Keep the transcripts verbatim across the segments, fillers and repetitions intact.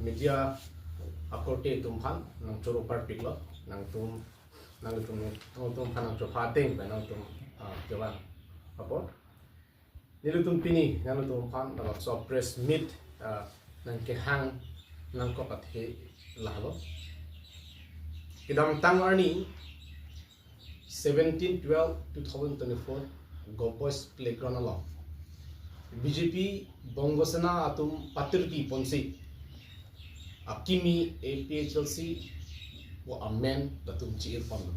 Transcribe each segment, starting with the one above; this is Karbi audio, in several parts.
Media akorte atum aphan nangchoro parpiklo, nangtum, nangtum, nangtum aphan nangchopha ateng pen nangtum, ah, kevang apot. Nelitum pini nangtum aphan labangso press meet, ah, nangkehang nangkok athe lahelo. Kedamtang arni seventeen twelve two thousand twenty-four Govt Boys Playground along B J P Bongo Sena atum patirpi ponsi akimi A P H L C pu amen latum chi-ir ponlo.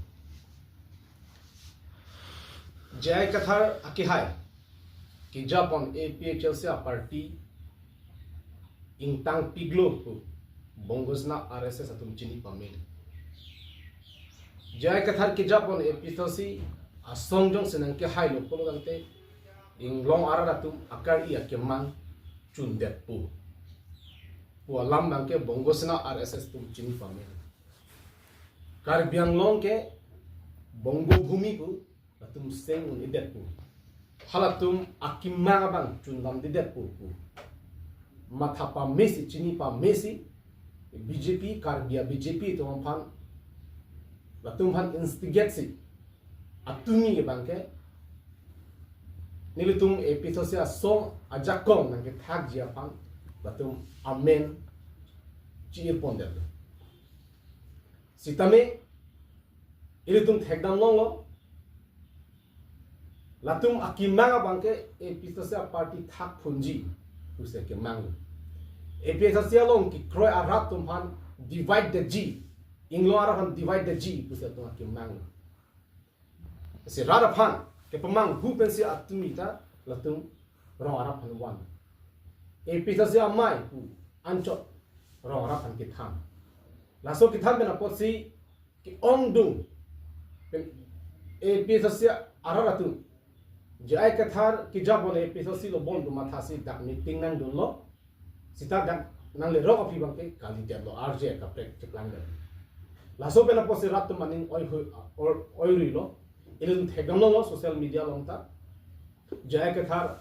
J I Kathar akehai kejapon A P H L C a party ingtangpiklo pu Bongo Sena R S S atum chini pame. J I Kathar kejapon A P H L C asong jongsi nangkehailo pulo tangte inglong arat atum akari akemang chundetpo pu alam abangke Bongo Sena R S S atum chini pame. Karbi Anglong ke Bongo Bhumi pu latum seng un-edetpo. Halatum akemang abang chundamdedetpo pu matha pamesi, chini pamesi, B J P, Karbi a B J P atum aphan, latum aphan instigate si atumi abangke nelitum A P H L C asong ajakong nangkethakji aphan latum amen chi-ir pondetlo. Sitame ilitum thekdam longlo, latum akemang abangke A P H L C a party thakphunji pusi akemanglo. A P H L C along kekroi arat atum aphan divide detji, inglong arat aphan divide detji pusi latum akemanglo. Si rat aphan kepamanghu pensi atumi ta latum rong arat aphan van. A P H L C amei pu anchot rong arat aphan kethan. Laso kethan pen apotsi ke-ongdung pen A P H L C arat atum, J I Kathar kejapon A P H L C lo bon pu mathasi dak meeting nangdunlo. Sita dak nanglerok aphi abangke kalidetlo, R J kaprek cheplangdet. Laso pen apotsi rat atum aning oi hui, or, oiruilo. Ilitum thekdam longlo social media along ta. J I Kathar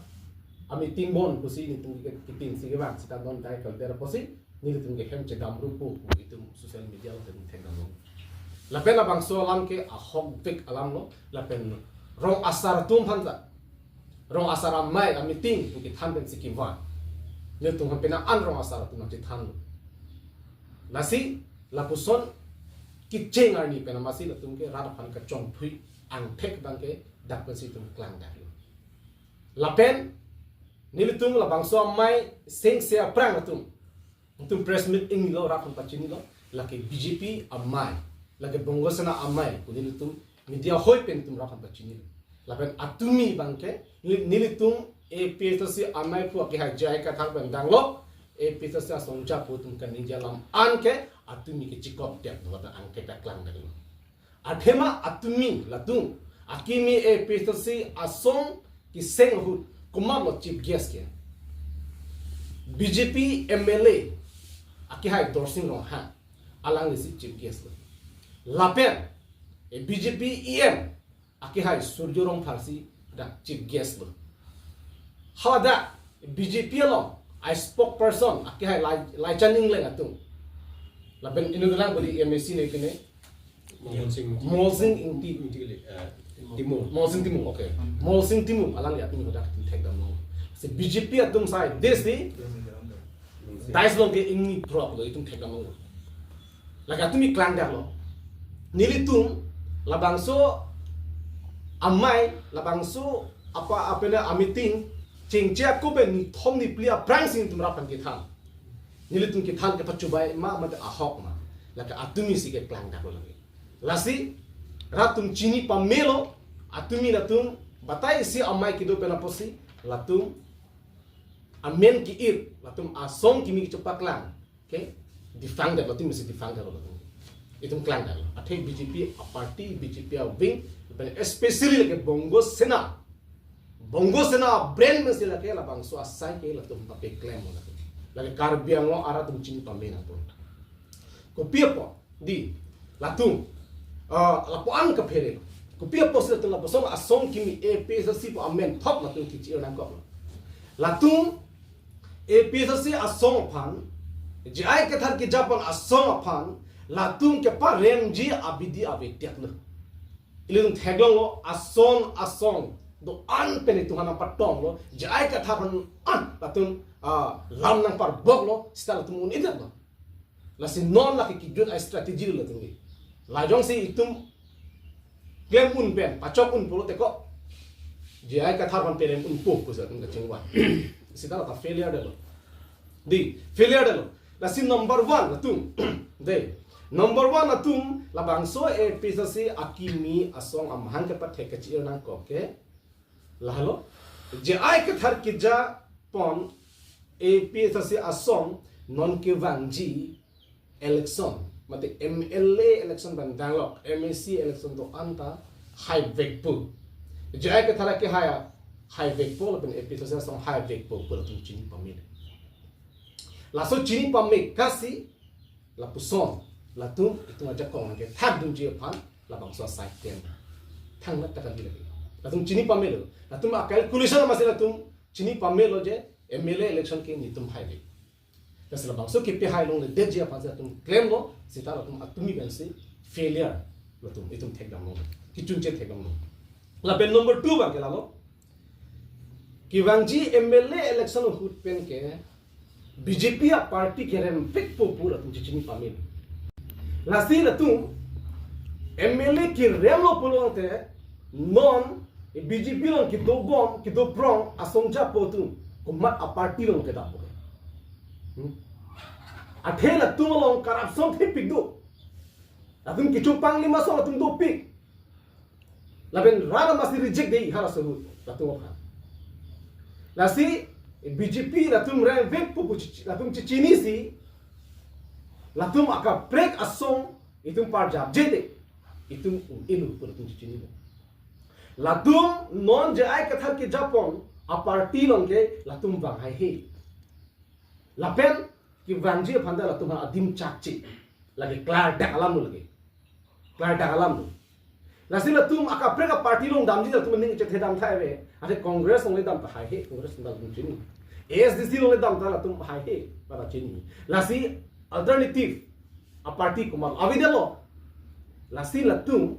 a meeting bon pusi nelitum ke, ketingsi kevang sita non dai kalder apotsi nelitum ke hem chedam rupo pu itum social media along nelitum thekdamlo. Lapen labangso alam ke ahokvek alamlo, lapen rong asar atum aphan ta, rong asar amei a meeting pu kethan pensi kevan. Nelitum aphan pena an rong asar atum nangchethanlo. Lasi lapuson kecheng arni pen amatsi latum ke rat aphan kachongphui angthek abangke dak pensi itum klangdaklo. Lapen nelitum labangso amei sengse aphrang atum, itum press meet ingnilo, rat aphan pachinilo, lake B J P amei, lake Bongo Sena amei pu nelitum media hoi pen itum rat aphan pachinilo. Lapen atumi abangke neli-, nelitum A P H L C amei pu akehai J I Kathar pen danglo, A P H L C asong japo atum kaningje alam anke atumi ke chikopdetlo, lapen angthek ta klangdetlo. Athema atumi latum akimi A P H L C asong keseng ahut komatlo chief guest ke? B J P M L A akehai Dorsing Ronghang, alanglisi chief guest lo. Lapen B J P E M akehai Surjya Rongphar si dak chief guest lo. Hadak B J P along a spokesperson akehai Lai, Laichan Engleng atum, lapen inut lang bodi M A C ne kene, Molsing. Molsing Ingti. Ingti kali, eh, Timung. Molsing Timung, okay. Molsing Timung alangli atum hadak thekdamlo. Si B J P atum sai desi dais along ke ingni proklo, itum thekdamlo. Lake atumi klangdaklo. Nelitum labangso amei, labangso apa, apena a meeting chengche ako pen nithom niphli aphrangsi nelitum rat aphan kethan. Nelitum kethan ke pachubai ma mate ahok ma, lake atumi si keklangdaklo lake. Lasi rat atum chini pamelo, atumi latum batai isi amei kedo pen apotsi latum amen ke-ir, latum asong kimi kechepaklang ke defang det, latum mesti defang det latum. Itum klangdaklo. Athe B J P a party, B J P a wing, lapen especially lake Bongo Sena, Bongo Sena a brand mesti lake labangso asai ke latum pape klemlo lake. Lake Karbi Anglong arat atum chini pame nangpo. Kopi apot dei latum, ah, lapu-an kaphere. Kopi apotsi latum lapuson asong kimi A P H L C pu amen thok latum kechi-ir nangkoklo. Latum A P H L C asong aphan J I Kathar kejapon asong aphan latum keparemji abidi ave tiak lo. Ilitum theklonglo, ason asong do-an pen itum aphan nangpatonglo, J I Kathar aphan an latum, ah, lam nangparboklo, seta latum un-e tiak lo. Lasi non lake kejut a-strategy lo latum ke. La jongsi itum klem un pen, pachok un pulote ko J I Kathar aphan perem unpo pusi latum kachingvai. Seta la ta failure detlo. Dei, failure detlo. Lasi number one latum. Dei. Number one latum, labangso A P H L C akimi asong amahang kepathek kachi-ir nangkok ke. Lahelo. J I Kathar kejapon A P H L C asong non kevangji election, mate M L A election pen danglok, M A C election do-an ta haivekpo. J I Kathar ke hai, haivekpo lapen A P H L C asong haivekpo pu latum chini pamelo. Laso chini pame kasi lapuson, latum itum ajakong ke thakdunji aphan labangso asai klem. Thangnat ta kali lagi. Latum chini pamelo. Latum a-calculation amatsi latum chini pamelo je M L A election ke nelitum haivek. Lasi labangso kepahailongledetji aphansi latum klemlo, seta latum atumi pensi failure latum itum thekdamlo. Kechunche thekdamlo. Lapen number two abang ke lalo. Kevangji M L A election ahut pen ke B J P a-party keremvekpo pu latum chechini pamelo. Lasi latum M L A keremlo pulote non B J P along kedobom, kedoprong asong japo atum komat a-party along kedappo. Hmm? Athe latum along corruption thepik do. Latum kechopang lima asong latum dopik. Lapen rat amatsi reject dei halaso ahut latum aphan. Lasi B J P latum remvekpo pu chi-, latum chechinisi, latum akaprek asong itum parjapje te, itum un-elo pu latum chechinilo. Latum non J I Kathar kejapon a-party along ke latum vang haihe. Lapen kevangji aphan ta latum aphan adim chakche. Lake klardak alam lo lake. Klardak alam lo. Lasi latum akaprek a-party along damji latum aning chethe dam thai ave. Athe Congress along le dam ta haihe, Congress along dam chini. A S D C along le dam ta latum haihe, pada chini. Lasi alternative a-party komat avedetlo. Lasi latum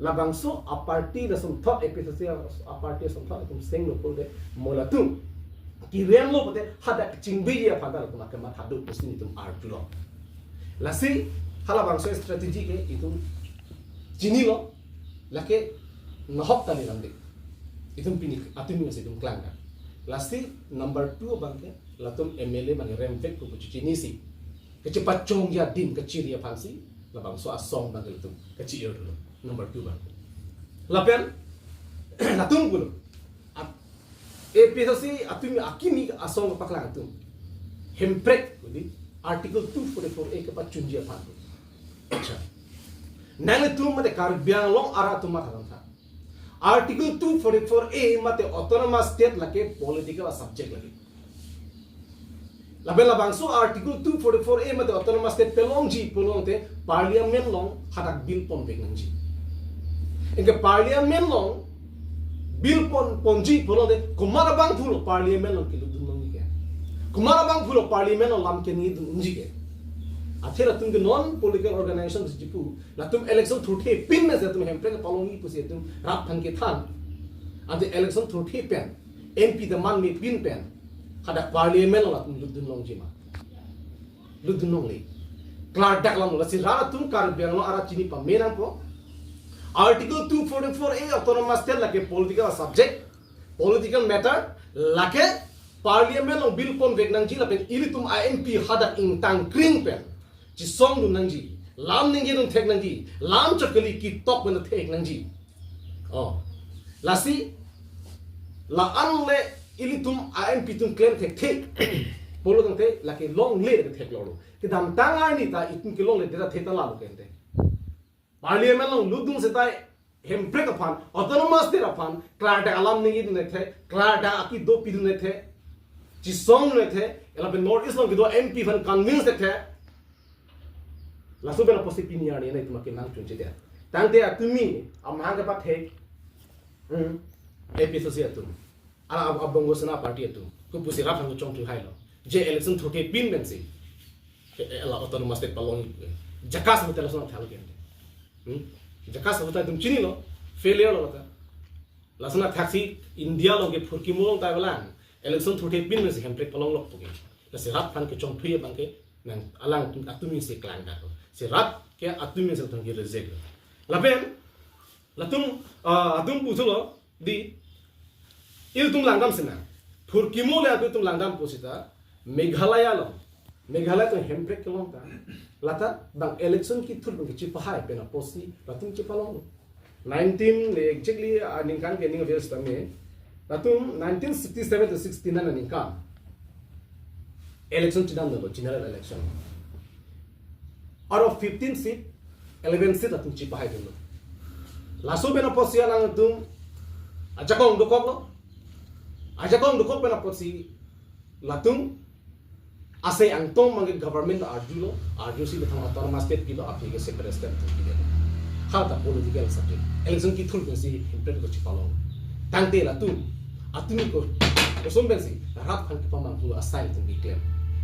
labangso a-party lason thot A P H L C a-party lason thot latum senglo pulote mo latum keremlo pulote hadak chingbeji aphan ta latum akamatha do pusi nelitum arjulo. Lasi halabangso strategy ke itum chinilo, lake nahok ta ni lamde. Itum pini atumi si itum klangkang. Lasi number two abang ke latum M L A abang remvekpo pu chechinisi, kachepachongji adim kachiri aphansi labangso asong abang ke latum kachi-irlo. Number two abang. Lapen latum pulo. Ap-, A P H L C atumi akimi asong paklang atum. Hemprek kuli Article two forty-four A kepachunji aphan. Acha. Nanglitum mate Karbi Anglong arat atum matha tha. Article two forty-four A mate autonomous state lake political subject lake. Lapen labangso Article two forty-four A mate autonomous state pelongji pulote parliament along hadak bill ponvek nangji. Anke parliament along bill pon, ponji pulote komat abangphu lo parliament along kelutdun longji ke. Komat abangphu lo parliament along lam keningjedun unji ke. Athe latum ke non political organization si chipu, latum election thurthepin pensi latum Hemprek palongji pusi latum rat aphan kethan. Ante election thurthe pen, M P ta manmepin pen, hadak parliament along latum lutdun longji ma? Lutdun longle. Klardak alam lo, lasi rat atum Karbi Anglong arat chini pame nangpo. Article two forty-four A autonomous state lake political subject, political matter, lake parliament along bill ponvek nangji lapen ilitum a-M P hadak ingtang kring pen chesongdun nangji, lam ningjedun thek nangji, lam chot kali ketok pen thek nangji. Oh. Lasi la-an le ilitum a-M P atum klem thekthe pulo tangte lake longle ke theklonglo. Kedamtang arni ta itum ke longledet ta theta lalo ke ante. Parliament along lutdun seta Hemprek aphan, autonomous state aphan, klardak alam ningjedun thekthe, klardak akedo pidun thekthe, chesongdun thekthe, lapen North East along kedo M P aphan convince thekthe. Laso pen apotsi pini arni nangtum akim nangchunche det. Tangte atumi amahang kepathek, hmm, A P H L C atum, ala Ab-, Ab Bongo Sena party atum, kopusi rat aphan kachongthu hailo? Je election thurthepin pensi Ke, eh, la autonomous state palong. Jakas mate lason athak lo ke. Hmm? Jakas mate itum chinilo, failure lo ta. Lason athaksi India along ke phurkimo along ta avelang. Election thurthepin mesi Hemprek palong lok puke. Lasi rat aphan kechongthui abang ke nang alang atum, atum si klangdak. Si rat ke atum si tangki reject. Lapen latum, ah, atum puthulo di, ilitum langdam sina. Phurkimo le atum langdam pusita Meghalaya along. Meghalaya atum Hemprek kelong ta. Lata bang election kethur bang kechipahai pen apotsi latum chepalong. Nineteen le exactly, ah, ningkan ke ning aver sitame. Latum nineteen sixty-seven to sixty-nine aningkan election chedamlo, general election. Out of fifteen seat, eleven seat latum chipahai dunlo. Laso pen apotsi alangtum ajakong dokoklo. Ajakong dokok pen apotsi latum asai angtong abang ke government arjulo, arjusi methang autonomous state pilo, aphi ke separate state pilo. Hata political subject. Election kethur pensi Hemprek ko chepalong. Tangte latum, atum ko koson pensi rat aphan kepamanghu asai atum keklem.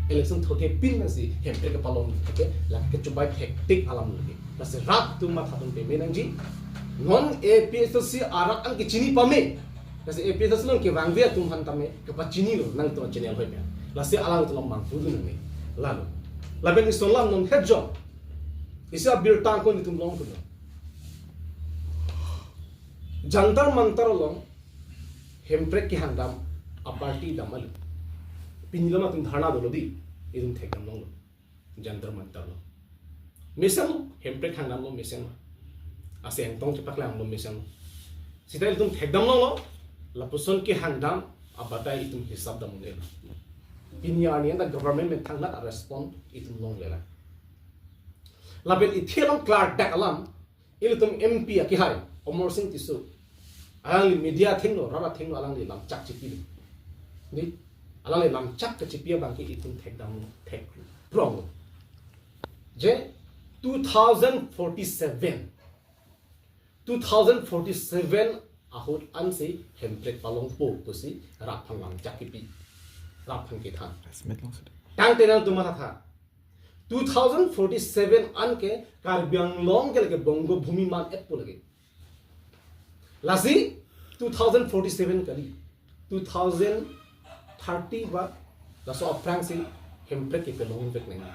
Election thurthepin pensi Hemprek kepalong ke, lake kechobai hektik alam lake. Lasi rat atum matha atum peme nangji. Non A P H L C arat an kechini pame. Lasi A P H L C along kevangve atum aphan tame kepachinilo nangtum channel hoi pen. Lasi alangtum manghu dun nangne. Lalu. Lapen ison alam non het jong. Isi abirta ko nelitum long kuno. Jantar Mantar along Hemprek kehang dam aparty dam alu. Pini alam atum dharna dolo di. Itum thekdam longlo. Jantar Mantar along. Mesen lo, Hemprek hang damlo mesen lo. Asai angtong chepaklanglo mesen lo. Sita itum thekdam longlo, lapuson kehang dam abatai itum hisap dam un'elo. Pini arni anta government methang nat respond itum longlelang. Lapen ithelang klardak alam, ilitum M P akehai, Amarsing Tisso. Alangli media athengno, rat athengno alangli lamchak chipilo. Di, alangli lamchak kechipi abang ke itum thekdam thek prong. Je two thousand forty-seven. Two thousand forty-seven ahut ansi Hemprek palongpo pusi rat aphan lamchak kipi. Rat aphan kethan. Estimate long sudah. Tangte nangtum mathatha. Two thousand forty-seven an ke Karbi Anglong ke lake Bongo Bhumi man-etpo lake. Lasi two thousand forty-seven kali. Two thousand thirty ba laso aphrangsi Hemprek kepalongvek nang.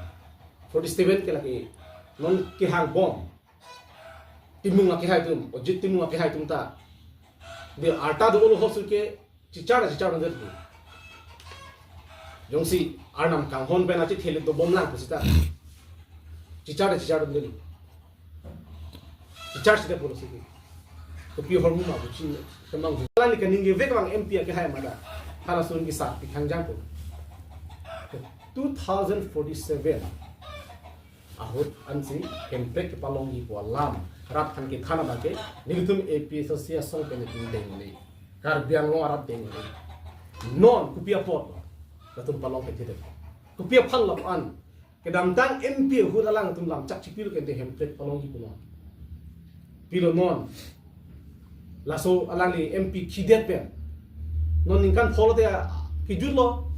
Forty-seven ke lake non kehang bom. Timung akehai atum, Ajit Timung akehai atum ta. Di arta do olo hosu ke chichar chichar nang tu. Jongsi Arnam kanghon pen achi thele do bom lang pusita. Chichar chichar nang tu. Chichar sita pulo si. Kopi ahormu ma buchin kemang. Alangli kaningje vek abang M P akehai mada. Halason kisa pikhang jangpo. Two thousand forty-seven ahut ansi Hemprek kepalongji pu alam rat aphan kethan abang ke nelitum A P H L C asong pen nelitum dengle. Karbi Anglong arat dengle. Non kopi apot latum palong kethe det. Kopi aphan lapu-an kedamtang M P ahut alangtum lamchak chipilo kente Hemprek palongji pu non. Pilo non. Laso alangli M P khidet pen. Non ningkan pholo te kejutlo.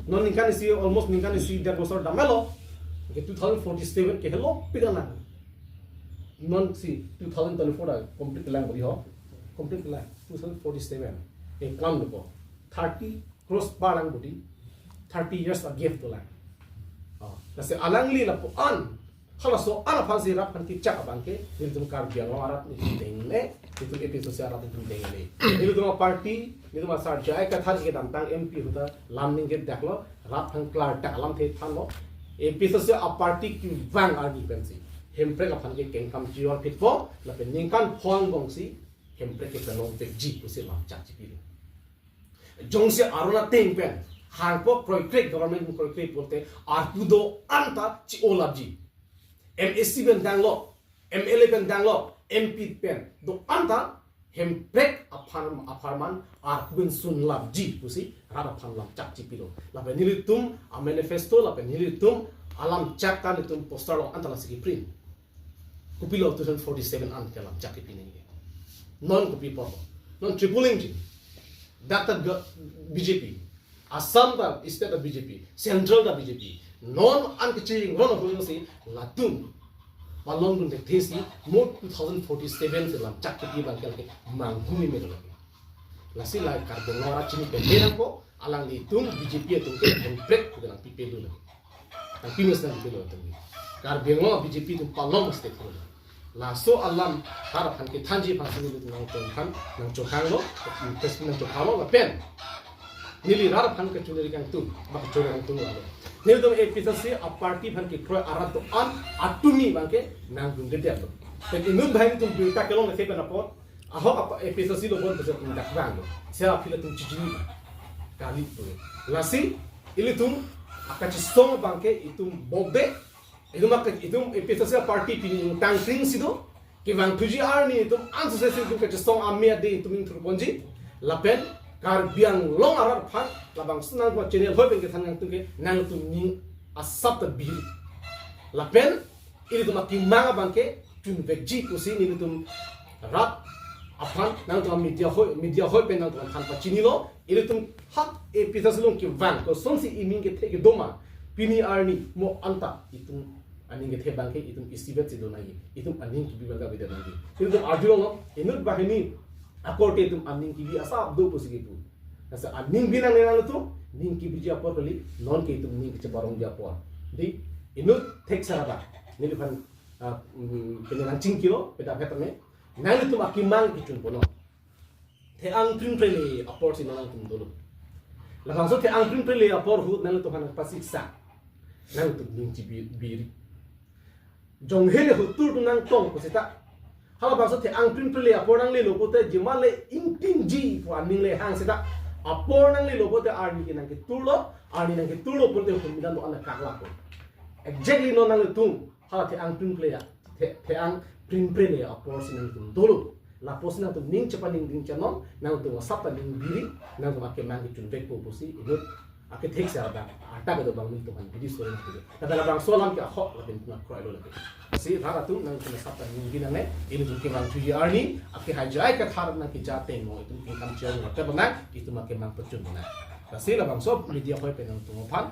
Non ningkan isi, almost ningkan isi der bosor damlo. Ke two thousand forty-seven ke helopik nang. Non si two thousand twenty-four a complete lang bodi ho. Complete lang two thousand forty-seven. Ke klam dopo. Thirty cross parlang bodi. Thirty years a gap dolang. Oh, lasi alangli lapu-an. Halaso an aphansi rat aphan kechak abang ke, nelitum Karbi Anglong arat nelitum dengle, nelitum A P H L C arat nelitum dengle. Nelitum aparty, nelitum asar jai kathar kedamtang M P ahut ta lam ningje daklo, rat aphan klardak alamthe thanlo. A P H L C aparty kevang arni pensi Hemprek aphan ke kengkam chior phitpo, lapen ningkan pho angbongsi Hemprek kepalongvekji pusi lamchak chipilo. Jongsi aron ateng pen hangpo kroikrek, government kroikrek pulote arpu do-an ta chi-olapji. M A C pen danglo, M L A pen danglo, M P pen do-an ta Hemprek aphan, apharman arpu pen sunlapji pusi rat aphan lamchak chipilo. Lapen nelitum a manifesto, lapen nelitum alamchak ta nelitum poster along anta lasi keprint. Kopilo two thousand forty-seven an ke lamchak kipi nangji? Non kopi apot? Non triple engine. Dak ta ga-, B J P. Assam ta state ta B J P. Central ta B J P. Non an kecheng ron ahut si latum palongdun thekthe si mo two thousand forty-seven si lam chak kiti abang ke lake manghumeme lo. Lasi la Karbi Anglong arat chini pen nangkok, alanglitum B J P atum ke hemprek pu nangpipe lo. Nangpimes nangpipe lo atum. Karbi Anglong B J P atum palong state lo. Laso alam rat aphan kethanji aphan si nelitum nangchonghan, nangchonghanglo, press nangchonghanglo lapen neli rat aphan kachiniri kangtung, bak kachiniri kangtung lalo. Nelitum A P H L C a-party aphan kekroi arat do-an atumi abang ke nangdundedetlo. Pen inut banghini atum birta kelong lake pen apot, ahok apa A P H L C lo bon beset indak bang lo. Sia aphi latum chijini kali tu. Lasi ilitum akachesong abang ke itum bobde, itum ak-, itum A P H L C a-party pini tangkring si do, kevangthuji arni itum ansu sesi itum kachesong ame ade itum ning thurponji, lapen Karbi Anglong arat aphan labangso nangtum channel hoi pen kethan nangtum ke nangtum ning asap ta biri. Lapen ilitum akemang abang ke chunvekji pusi nelitum rat aphan nangtum media hoi, media hoi pen nangtum aphan pachinilo, ilitum hak A P H L C along kevang kosonsi ining kethe kedo ma, pini arni mo anta itum aning kethe abang ke itum isivet si do nangji, itum aning kebi abang ke avedet nangji. Ilitum arjulonglo, inut banghini akorte itum aning kebi asap do pusi kipu. Lasi aning bi nangne nangtum, ning kebiji apor kali, non ke itum ning kecheparongji apor. Di, inut thek sarada, neliphan, ah, mm, pini nangchingkilo, pedap het me, nanglitum akemang kechunponnon. The-ang pringprele apor si nangtum dolo. Labangso the-ang pringprele apor ahut nangtum aphan pasiksa. Nangtum ning chibi biri. Jonghe le hutur atum nangtong pusita. Halabangso the-ang pringprele apor nanglelo pote jima le ingtingji pu aning le hang sita. Apor nanglelo pote arni ke nangketurlo, arni nangketurlo pote humidan do-an kaklakpo. Exactly non nanglitum hala the-ang pringprele ya. The, the-ang pringprele apor si nangtum dolo. Lapusi nangtum ning chepaningding chenon, nangtum asap ta ning biri, nangtum akemang kechunvekpo pusi inut akethek si arta, arta kedo abang nelitum aphan bidi sore nangtum. Lapen labangso alam ke ahok lapen itum kroilo lapen. Si rat atum nangtum asap ta ning biri nangne, ilitum kevangthuji arni, akehai jai kathar nangkeja tengmo, itum ingkam chiyong lapen bonang, itum akemang pachun bonang. Lasi labangso media hoi pen nangtum aphan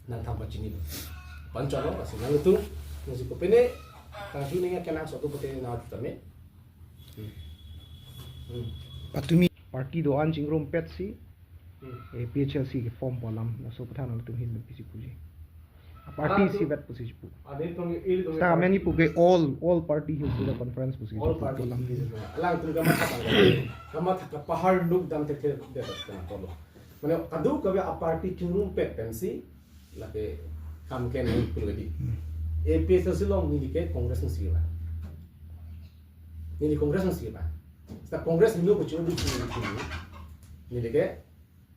nangthang pachinilo. Panchalo, lasi nangtum, nangsi kopine, kangju ning kenangsot do pote nangtum tame. Hmm. Hmm. Patumi party do-an chingrumpet si, Hmm. A P H L C ke-form pu alam, laso aphuthak nangtum ahin pisi puji. A-party Ah, tu- isivet pusi chipu. Ade tong ili tong Seta party. Meni puke all, all party hills to the conference pusi All chipu party alam. Is, alangtum kamatha tangka. Kamatha kapahar nuk dam thekthe det kana tolo. Mane kadokave a-party chingrumpet pensi lake kam ke nangpul gadi. Hmm. A P H L C along neli ke Congress nangsi ba. Neli Congress nangsi ba. Seta Congress nilo ko chingrum chingrum. Neli ke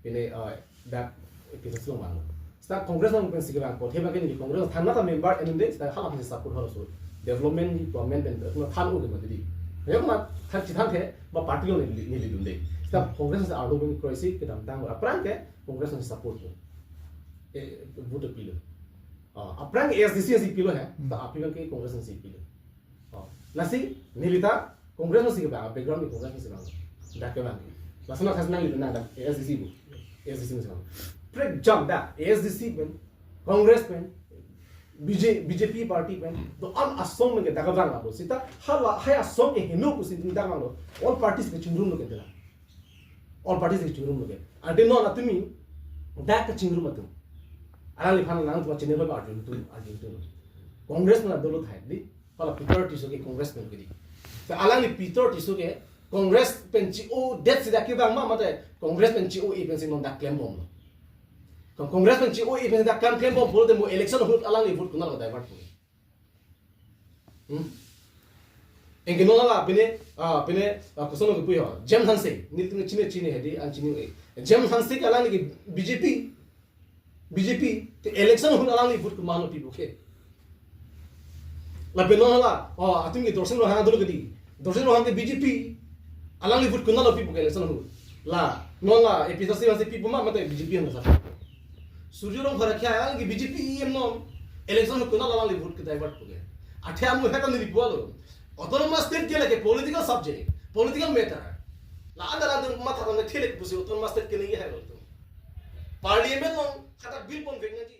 pine, eh, dak A P H L C along bang. Seta Congress along pensi ke bang. Pothe bang ke neli Congress thangnat a-member enun de, seta hala pensi support halaso. Development, development pen than oke mati di. Ya kuma than chithanthe ba party along neli, neli dunde. Seta Congress nangsi arlo pen kroisi kedamtang aphrang ke Congress nangsi support lo. Eh, vote pilo. Ah, aphrang A S D C nangsi pilo he. Hmm. Seta aphi bang ke Congress nangsi pilo. Oh, lasi neli ta Congress nangsi ke bang, background ni Congress nangsi bang. Dak ke bang. Laso nangkhas nangli nang dak A S D C bu. A S D C nangsi bang. Prek jam dak A S D C pen, Congress pen, B J, B J P party pen, do-an asong pen ke dak bang abo. Seta hala hai asong ke heno pusi dak bang lo. All parties ke chingrumlo ke dak. All parties ke chingrumlo ke. Ante non atumi dak ke chingrum atum. Alangliphan nangtum channel ba arjun tu, arjun tu. Congress na dolo thai di. Hala Peter Tisso ke Congress pen ke di. Seta alangli Peter Tisso ke Congress pen chi-odet seta kevang ma mate Congress pen chi-o-e pensi non dak klembomlo. Kon Congress pen chi-o-e pensi dak kam klembom pulote mo election ahut alangli vote konatlo divert pu. Hmm? Anke non hala pine, ah, pine, ah, koson ke puyo. James Hanse, nelitum chini chini hedi, an chini-e. James Hanse ke alangli ke B J P. B J P, te election ahut alangli vote komatlo pipo ke. Lapen non hala, oh, atum ke Dorsing Ronghang dolo ke di. Dorsing Ronghang ke B J P, alangli vote konatlo pipo ke election ahut. La, non la, A P H L C nangsi pipo ma, mate B J P nangsi support. Surjya Rongphar akhai alangli ke B J P E M non, election ahut konatlo alangli vote ke divert po ke. Athe amu heta neli pulo. Autonomous state ke lake political subject, political matter. La anda la dun matha tang thilek pusi autonomous state ke neli hai lo tu. Parliament along kata bill pon vek nangji.